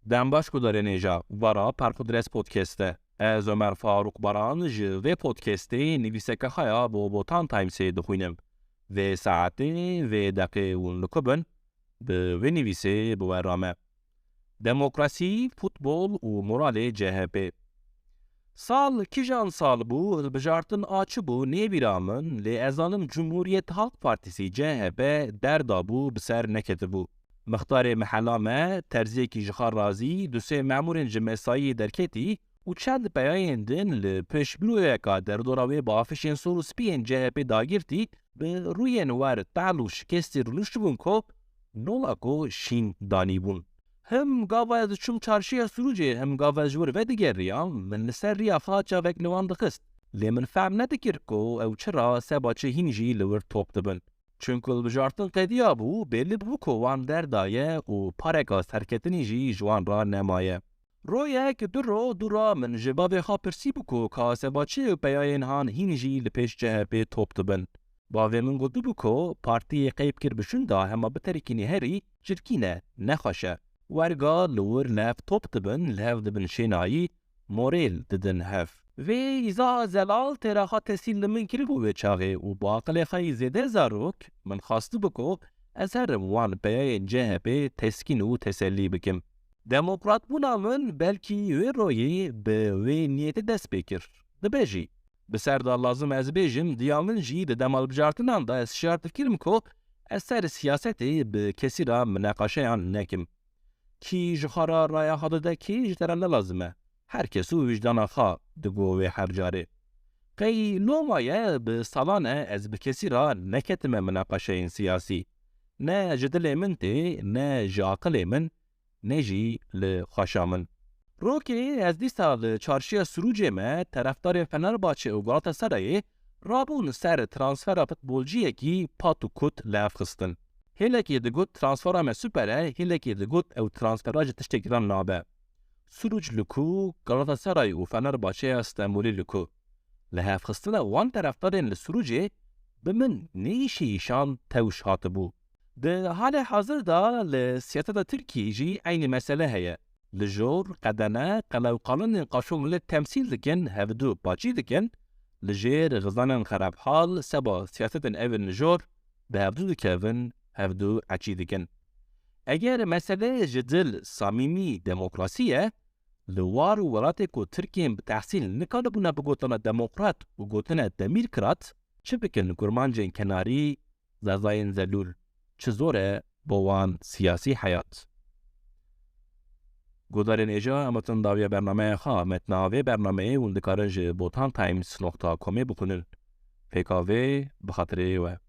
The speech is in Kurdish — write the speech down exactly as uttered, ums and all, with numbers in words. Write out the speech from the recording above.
Dem baş gudarên hêja, vara Perxudres Podcast e. Ez Ömer Faruk Baran ji vê podcastê nivîseke xwe ya bo Botan Timesê dixwînim. Vê saetê, vê deqê hûn li ku bin, bi vê nivîsê bi we re me. Demokrasî, futbol û moralê C H P. Sal kîjan sal bû, hilbijartin a çi bû, nêbîra min, lê ez zanim Cumhuriyet Halk Partisi, C H P, derda bû, bi ser neketibû. Mixtarê mehela me, terziyekî ji xwe razî, du sê memûrên ji mesayiyê derketî û çend peyayên din li pêş büroyeka derdora wê bi afişên sor û spî yên C H P dagirtî, bi rûyên wer tehl û şikestî rûniştibûn ku nolako şîn danîbûn. Him gava ez diçûm çarşiya Sirûcê, him gava ez ji wir vedigeriyam, min li ser riya xwe çavek li wan dixist. Lê min fehm nedikir ku ew çira seba çi hîn jî li wir top dibin. Çunku hilbijartin qediya bû, belî bû ku wan derdaye û pareka serketinî jî ji wan re nemaye. Royek, du ro, du ra min ji bavê xwe pirsîbû ku ka seba çi ew peyayên han hîn jî li pêş C H P top dibin. Bavê min gotibû ku partiyê qeyb kir bi şûnda hema biterikînî herî çirkîn e, nexweş e. Werga li wir li hev top dibin, li hev dibin şênayî, morêl didin hev. Vê îzaha zelal têra xwe tesîl li min kiribû wê çaxê û bi aqilê xwe yî zêde zarok min xwestibû ku ez herim wan peyayên C H P teskin û tesellî bikim. Demokratbûna min belkî wê royê bi wê niyetê dest pê kir. Dibe jî. Bi ser de lazim ez bêjim, diya min jî di dema hilbijartinan de ez şiyar dikirim ku ez ser siyasetê bi kesî re mineqaşeyan nekim. Kî ji xwe re raya xwe dide, kî ji te re ne lazim e. Her kes û wijdana xwe digo wê her carê. Qey loma ye, bi salan e ez bi kesî re neketime mineqaşeyên siyasî. Ne ji dilê min tê, ne ji aqilê min, ne jî li xweşa min. Rokê ez dîsa li çarşiya Sirûcê me, terefdarên Fenerbahçe û Galatasarayê rabûn ser transfera futbolciyekî pat û kut li hev xistin. Hêlekê digot transfera me super e, hêlekê digot ew transfera ji tiştek re nabe. Sirûc li ku, Galatasaray û Fenerbahçeya Stenbolê li ku. Li hevxistina wan terefdarên li Sirûcê bi min neyşeyîşan tewş hatibû. Di halê hazir de li siyaseta Tirkiyê jî eynî mesele heye. Li jor, qedene, qelewqalinên qaşo millet temsîl dikin, hevdu paçî dikin, li jêr xizanên xerabhal seba siyasetên evên li jor bi hevdu dikevin, hevdu eçî dikin. Eger mesele ji dil samîmî demokrasî ye, li war û welatê ku Tirkiyên bi tehsîl nikaribûne bigotana demokrat û gotine demîrkirat, çi bikin kurmancên kenarî, zazayên zelûl, çi zor e bo wan siyasî heyat. Guhdarên hêja, em hatin dawiya bernameya xwe, metna vê bernameyê hûn dikarin ji botantimes nokta comê bixwînin. Pêka vê bi xatirê we.